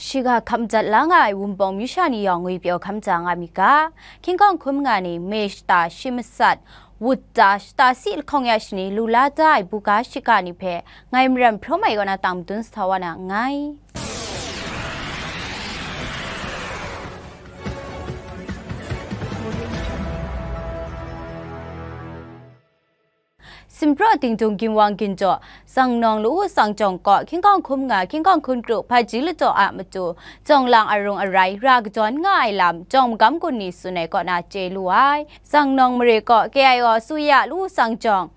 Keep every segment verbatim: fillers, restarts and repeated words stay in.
Shiga hkam jat la nga ai Wunpawng myu sha ni yawng ngwipyaw hkam ja nga mi ga, hkying hkawng hkrum nga ni, me shata shi masat, wut ta shata si lahkawng ya shani lu la da ai buga shiga ni hpe ngai maram hprawm ai kaw na tang madun sa wa na nngai. Simpraw Dingdung Ginwang Ginjaw, Zangnawng Lu-u Sangjawng kaw hkying hkawng hkrum nga hkying hkawng hkun kru hpaji ladaw a matu, jawng lang arung arai ra kadawn nga ai lam, jawng magam gun ni tsun ai kaw na chye lu ai. Zangnawng mare kaw K I O asuya Lu-u Sangjawng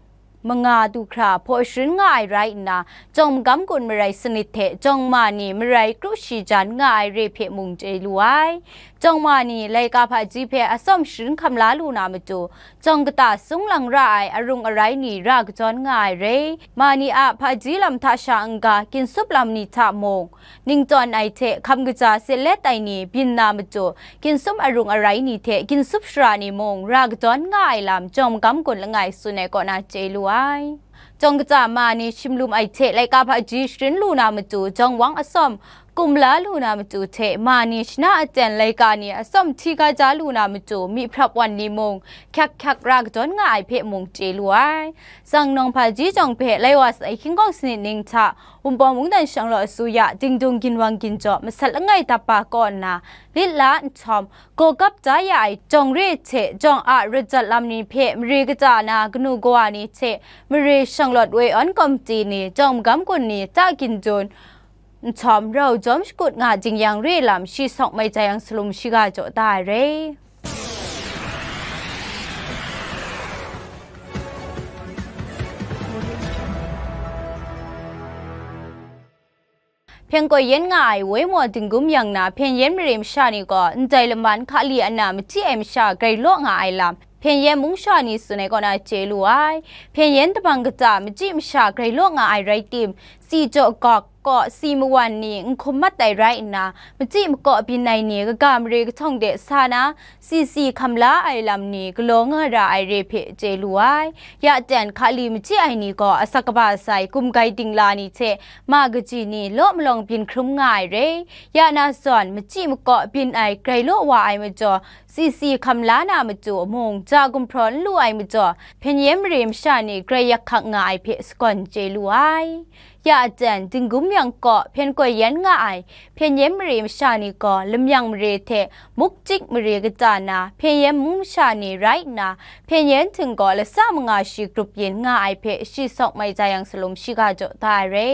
manga du hkra hpaw sharin nga ai rai nna, jawng magam gun marai sanit hte jawng ma ni marai kru shi jan nga ai re hpe mung chye lu ai. Jawng ma ni laika hpaji hpe atsawm sharin hkam la lu na matu, jawng kata sung lang ra ai arung arai ni ra kadawn nga ai re, ma ni a hpaji lam hta sha n-ga ginsup lam ni hta mung, ningtawn ai hte hkam kaja se let ai ni byin na matu, ginsup arung arai ni hte ginsup shara ni mung ra kadawn nga ai lam jawng magam gun langai tsun ai kaw na chye lu ai. Jawng kata ma ni shimlum ai hte laika hpaji sharin lu na matu, jawng wang atsawm kum la lu na matu hte ma ni shana aten laika ni atsawm hti ga ja lu na matu, myiprap wan ni mung hkyak hkyak ra kadawn nga ai hpe mung chye lu ai. Zangnawng hpaji jawng hpe lai wa sai hkying hkawng sanit ning hta Wunpawng mungdan shanglawt asuya Dingdung Ginwang Ginjaw masat langai dap ba kaw nna lit la nhtawm, gaw gap da ya ai jawng re hte jawng a rat jat lam ni hpe mare kata na kanu kawa ni hte mare shanglawt woi awn komiti ni, jawng magam gun ni ta gindun nhtawm rau jawm shakut nga jing yang re lam shi sawk mai jai yang salum shiga jaw da ai re. Hpyen koi yen nga ai Woi Maw Dinggum yang na Hpyen Yen mare masha ni gaw ndai laman hkali ana machyi ai masha grai law nga ai lam, Hpyen Yen mung sha ni tsun ai kaw na chye lu ai. Hpyen Yen dabang kata machyi masha grai law nga ai rai tim, si jaw gawk kaw si mawan ni n hkum mat ai rai nna, machyi makaw byin ai ni kaga mare kahtawng de sa na, si si hkam la ai lam ni galaw nga ra ai re hpe chye lu ai. Ya ten hkali machyi ai ni gaw asak kaba sai gumgai dingla ni hte ma kaji ni law malawng byin hkrum nga ai re. Ya na zawn, machyi makaw byin ai grai law wa ai majaw, si si hkam la na matu mung ja gumhpraw n lu ai majaw, Hpyen Yen mare masha ni grai yak hkak nga ai hpe sagawn chye lu ai. Ya aten, Dinggum yang kaw hpyen koi yen nga ai Hpyen Yen mare masha ni gaw Lamyang mare hte Mukchik mare kata na Hpyen Yen mung masha ni rai nna, Hpyen Yen htinggaw lasa manga shi grup yin nga ai hpe shi sawk mai jai yang salum shiga jaw da ai re.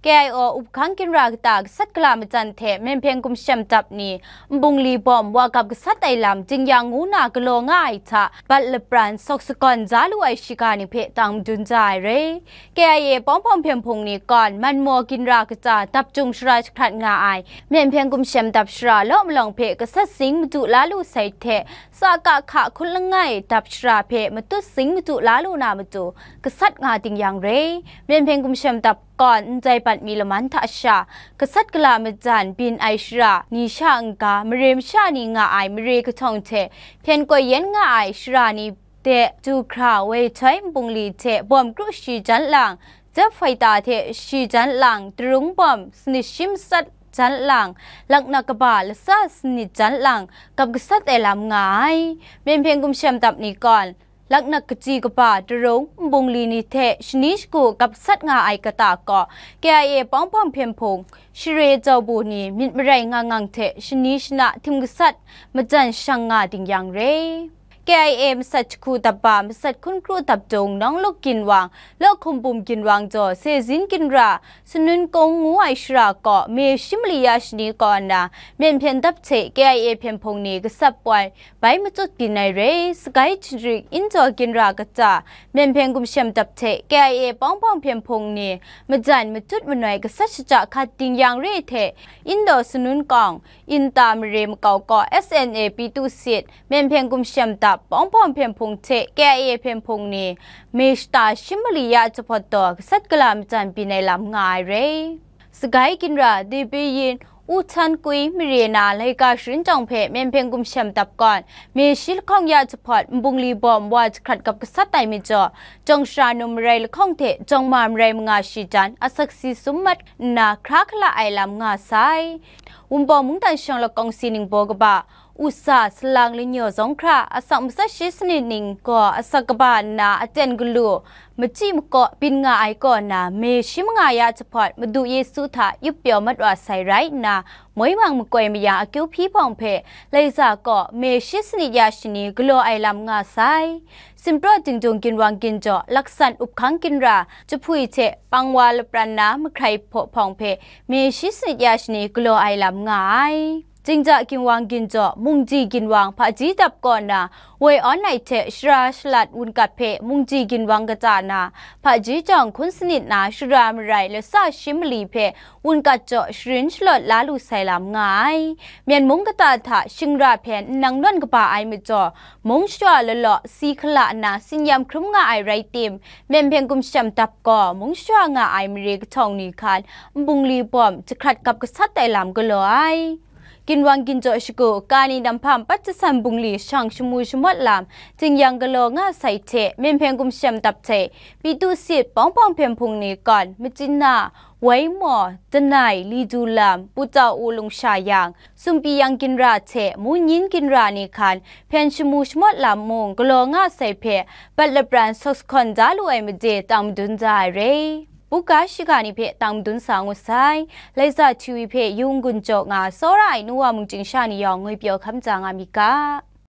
K I O Uphkang ginra kata gasat gala majan hte Myen Hpyen Gumshem Dap ni nbungli bawm wa gap gasat ai lam jing-yang ngu na galaw nga ai hta, bat lapran sawk sagawn ja lu ai shiga ni hpe tang madun ja ai re. K I A Pawng Hpawng Hpyen Hpung ni gawn Manmaw ginra kata dap jung shara jahkrat nga ai Myen Hpyen Gumshem Dap shara law malawng hpe gasat sing madu la lu sai hte, sa ka hka hkun langai dap shara hpe matut sing madu la lu na matu gasat nga ding yang re. Myen Hpyen Gumshem Dap gawn ndai bat mi laman hta sha, gasat gala majan byin ai shara ni sha n-ga, mare masha ni nga ai mare kahtawng hte hpyen koi yen nga ai shara ni de du hkra woi htoi nbungli hte bawm kru shi jan lang, jet hpaita hte shi jan lang, darung bawm sanit shi masat jan lang, laknak kaba lasa sanit jan lang, gap gasat ai lam nga ai. Myen Hpyen Gumshem Dap ni gawn, laknak kaji kaba darung nbungli ni hte shani shagu gap gasat nga ai kata kaw, K I A Pawng Hpawng Hpyen Hpung, Share Jau Bu ni myit marai ngang ngang hte shani shana htim gasat majan shang nga ding yang re. K I A masat jahku dap ba, masat hkun kru dap dung, Nawng Luk Ginwang, Law Hkum Bum Ginwang Jaw, Sezin Ginra, Sanun Kung ngu ai shara kaw, Mei shi mali ya shani kaw nna, Myen Hpyen Dap hte K I A Hpyen Hpung ni gasat poi bai matut byin ai re. Sagai Jinrik Indaw ginra kata, Myen Hpyen Gumshem Dap hte K I A Pawng Hpawng Hpyen Hpung ni majan matut manoi gasat shaja hkat ding yang re hte, Indaw Sanun Kawng, Inta mare makau kaw S N A P two seat, Myen Hpyen Gumshem Dap, Pawng Hpawng Hpyen Hpung hte K I A Hpyen Hpung ni, Mei shata shi mali ya jahpawt taw gasat gala majan byin ai lam nga ai re. Sagai ginra, Depe Yin, Pu Htan Kui mare na laika sharin jawng hpe Myen Hpeng Gumshem Dap kawn, Meshi lahkawng ya jahpawt nbungli bawm wa jahkrat gap gasat ai majaw, jawng shara num marai lahkawng hte jawng ma marai manga shi jan asak si sum mat nna hkra hkala ai lam nga sai. Wunpawng mungdan shanglawt kawngsi ningbaw kaba, usa, salang, lanyaw zawng hkra, asak matsat shi sanit ning gaw asak kaba nna aten galu, machyi makaw byin nga ai kaw na, Meshi manga ya jahpawt Madu Yesu hta yup pyaw mat wa sai rai nna, moi mang makoi mayang akyu hpyi hpawng hpe, Laiza kaw Meshi sanit ya shani galaw ai lam nga sai. Simpraw Dingjung Ginwang Ginjaw, Laksan Up Hkang Ginra, Jahpui hte Pangwa lapran na mahkrai hpaw hpawng hpe, Meshi sanit ya shani galaw ai lam nga ai. Jingja Ginwang Ginjaw, Mungji Ginwang, Hpaji Dap kaw na, woi awn ai hte shara shalat wunkat hpe Mungji Ginwang kata na, Hpaji jawng hkun sanit na shara marai lasa shi mali hpe wunkat jaw sharin shalawt la lu sai lam nga ai. Myen mung kata hta shingra hpe nnang nawn kaba ai majaw, mung shawa lalaw si hkala nna tsin-yam hkrum nga ai rai tim, Myen Hpeng Gumshem Dap gaw mung shawa nga ai mare kahtawng ni hkan nbungli bawm jahkrat gap gasat ai lam galaw ai. Ginwang Ginjaw shagu, Kani Namhpa Npat Jasan Bungli shang shamu shamawt lam, Jingyang galaw nga sai hte, Myen Hpeng Gumshem Dap hte, Pitu Sit, Pawng Hpawng Hpyen Hpung ni kawn, Machin Na, Woi Maw, Danai, Li Du Lam, Pu Tau U Lungsha Yang, Sumpi Yang Ginra hte Mu Nyin Ginra ni hkan hpyen shamu shamawt lam mung galaw nga sai hpe, bat lapran sawk sahkawn da lu ai made tang madun da ai re. Buga shiga ni hpe tang madun sa ngut sai. Laiza T V hpe Yung Gun Jaw nga tsawra ai nu wa mungchying sha ni yawng ngwi pyaw hkam ja nga myit ga.